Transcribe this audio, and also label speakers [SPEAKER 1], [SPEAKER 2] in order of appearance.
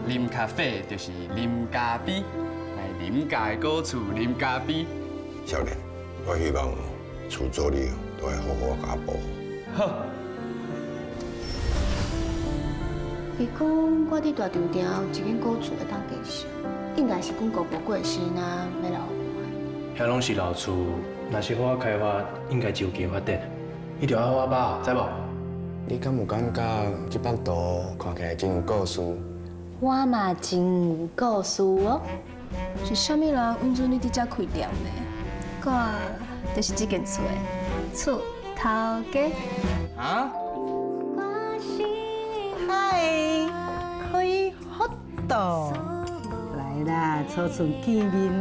[SPEAKER 1] 啉咖啡就是啉咖啡，來林家的古厝啉咖啡。
[SPEAKER 2] 少年，我希望厝租你都會好好共我保護。
[SPEAKER 1] 好。
[SPEAKER 3] 伊講我佇大稻埕有一間古厝會當介紹，應該是阮姑婆過身啊，欲留予我。
[SPEAKER 4] 遐攏是老厝，若是好好開發，應該就有機會發展。你著愛好好把握，知無？
[SPEAKER 5] 你敢有感覺這幅圖看起來真有故事？
[SPEAKER 3] 我嘛真有故事哦。
[SPEAKER 6] 是啥物人允准你佇遮開店的？我就是這間厝的厝頭家。
[SPEAKER 1] 啊？
[SPEAKER 7] 嗨，開福道，來啦，初次見面。